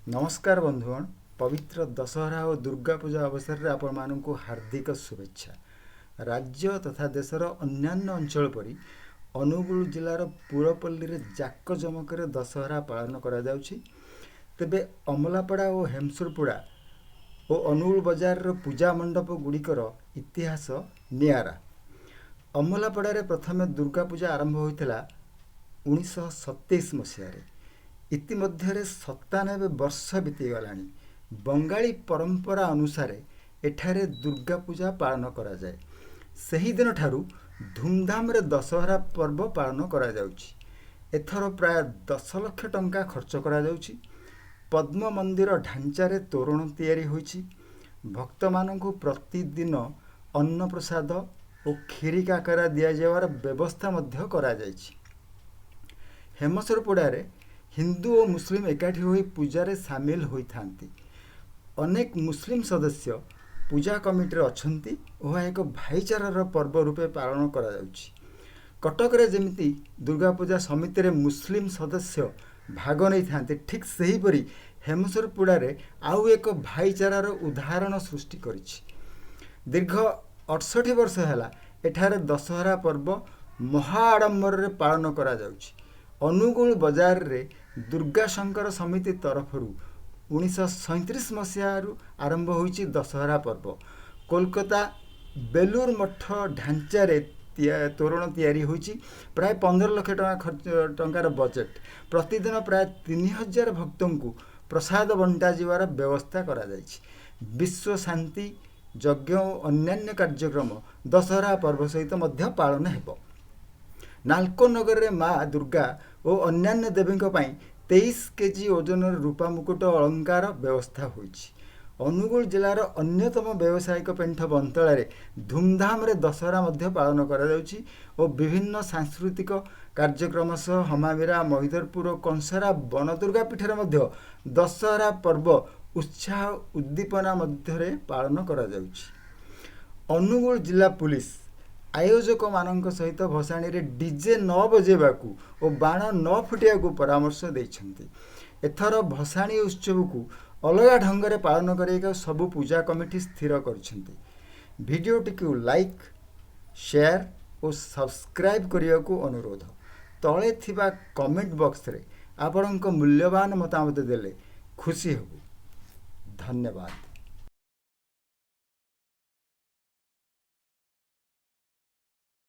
ନମସ୍କାର ବନ୍ଧୁଗଣ, ପବିତ୍ର ଦଶହରା ଓ ଦୁର୍ଗା ପୂଜା ଅବସରରେ ଆପଣମାନଙ୍କୁ ହାର୍ଦ୍ଦିକ ଶୁଭେଚ୍ଛା। ରାଜ୍ୟ ତଥା ଦେଶର ଅନ୍ୟାନ୍ୟ ଅଞ୍ଚଳ ପରି ଅନୁଗୁଳ ଜିଲ୍ଲାର ପୁରପଲ୍ଲୀରେ ଜାକଜମକରେ ଦଶହରା ପାଳନ କରାଯାଉଛି। ତେବେ ଅମଲାପଡ଼ା ଓ ହେମସୁରପଡ଼ା ଓ ଅନୁଗୁଳ ବଜାରର ପୂଜା ମଣ୍ଡପ ଗୁଡ଼ିକର ଇତିହାସ ନିଆରା। ଅମଲାପଡ଼ାରେ ପ୍ରଥମେ ଦୁର୍ଗା ପୂଜା ଆରମ୍ଭ ହୋଇଥିଲା 1927 ମସିହାରେ। ଇତିମଧ୍ୟରେ 97 ବର୍ଷ ବିତିଗଲାଣି। ବଙ୍ଗାଳୀ ପରମ୍ପରା ଅନୁସାରେ ଏଠାରେ ଦୁର୍ଗା ପୂଜା ପାଳନ କରାଯାଏ। ସେହିଦିନଠାରୁ ଧୁମଧାମରେ ଦଶହରା ପର୍ବ ପାଳନ କରାଯାଉଛି। ଏଥର ପ୍ରାୟ 10 ଲକ୍ଷ ଟଙ୍କା ଖର୍ଚ୍ଚ କରାଯାଉଛି। ପଦ୍ମ ମନ୍ଦିର ଢାଞ୍ଚାରେ ତୋରଣ ତିଆରି ହୋଇଛି। ଭକ୍ତମାନଙ୍କୁ ପ୍ରତିଦିନ ଅନ୍ନପ୍ରସାଦ ଓ କ୍ଷୀରି କାକରା ଦିଆଯିବାର ବ୍ୟବସ୍ଥା ମଧ୍ୟ କରାଯାଇଛି। ହେମସରପଡ଼ାରେ ହିନ୍ଦୁ ଓ ମୁସଲିମ ଏକାଠି ହୋଇ ପୂଜାରେ ସାମିଲ ହୋଇଥାନ୍ତି। ଅନେକ ମୁସଲିମ ସଦସ୍ୟ ପୂଜା କମିଟିରେ ଅଛନ୍ତି ଓ ଏହା ଏକ ଭାଇଚାରାର ପର୍ବ ରୂପେ ପାଳନ କରାଯାଉଛି। କଟକରେ ଯେମିତି ଦୁର୍ଗା ପୂଜା ସମିତିରେ ମୁସଲିମ ସଦସ୍ୟ ଭାଗ ନେଇଥାନ୍ତି, ଠିକ୍ ସେହିପରି ହେମସରପଡ଼ାରେ ଆଉ ଏକ ଭାଇଚାରାର ଉଦାହରଣ ସୃଷ୍ଟି କରିଛି। ଦୀର୍ଘ 68 ବର୍ଷ ହେଲା ଏଠାରେ ଦଶହରା ପର୍ବ ମହା ଆଡ଼ମ୍ବରରେ ପାଳନ କରାଯାଉଛି। ଅନୁଗୁଳ ବଜାରରେ ଦୁର୍ଗାଶଙ୍କର ସମିତି ତରଫରୁ 1937 ମସିହାରୁ ଆରମ୍ଭ ହୋଇଛି ଦଶହରା ପର୍ବ। କୋଲକାତା ବେଲୁର ମଠ ଢାଞ୍ଚାରେ ତୋରଣ ତିଆରି ହୋଇଛି। ପ୍ରାୟ 15 ଲକ୍ଷ ଟଙ୍କା ଖର୍ଚ୍ଚ ଟଙ୍କାର ବଜେଟ୍। ପ୍ରତିଦିନ ପ୍ରାୟ 3000 ଭକ୍ତଙ୍କୁ ପ୍ରସାଦ ବଣ୍ଟାଯିବାର ବ୍ୟବସ୍ଥା କରାଯାଇଛି। ବିଶ୍ୱ ଶାନ୍ତି ଯଜ୍ଞ ଓ ଅନ୍ୟାନ୍ୟ କାର୍ଯ୍ୟକ୍ରମ ଦଶହରା ପର୍ବ ସହିତ ମଧ୍ୟ ପାଳନ ହେବ। ନାଲକୋ ନଗରରେ ମା ଦୁର୍ଗା ଓ ଅନ୍ୟାନ୍ୟ ଦେବୀଙ୍କ ପାଇଁ 23 କେଜି ଓଜନର ରୂପା ମୁକୁଟ ଅଳଙ୍କାର ବ୍ୟବସ୍ଥା ହୋଇଛି। ଅନୁଗୁଳ ଜିଲ୍ଲାର ଅନ୍ୟତମ ବ୍ୟବସାୟିକ ପେଣ୍ଠ ବନ୍ତଳାରେ ଧୁମଧାମରେ ଦଶହରା ମଧ୍ୟ ପାଳନ କରାଯାଉଛି ଓ ବିଭିନ୍ନ ସାଂସ୍କୃତିକ କାର୍ଯ୍ୟକ୍ରମ ସହ ହମାମିରା, ମହିଧରପୁର ଓ କଂସରା ବନଦୁର୍ଗା ପୀଠରେ ମଧ୍ୟ ଦଶହରା ପର୍ବ ଉତ୍ସାହ ଉଦ୍ଦୀପନା ମଧ୍ୟରେ ପାଳନ କରାଯାଉଛି। ଅନୁଗୁଳ ଜିଲ୍ଲା ପୁଲିସ ଆୟୋଜକମାନଙ୍କ ସହିତ ଭସାଣିରେ ଡିଜେ ନ ବଜାଇବାକୁ ଓ ବାଣ ନ ଫୁଟାଇବାକୁ ପରାମର୍ଶ ଦେଇଛନ୍ତି। ଏଥର ଭସାଣି ଉତ୍ସବକୁ ଅଲଗା ଢଙ୍ଗରେ ପାଳନ କରିବାକୁ ସବୁ ପୂଜା କମିଟି ସ୍ଥିର କରିଛନ୍ତି। ଭିଡ଼ିଓଟିକୁ ଲାଇକ୍, ସେୟାର ଓ ସବସ୍କ୍ରାଇବ୍ କରିବାକୁ ଅନୁରୋଧ। ତଳେ ଥିବା କମେଣ୍ଟ ବକ୍ସରେ ଆପଣଙ୍କ ମୂଲ୍ୟବାନ ମତାମତ ଦେଲେ ଖୁସି ହେବୁ। ଧନ୍ୟବାଦ।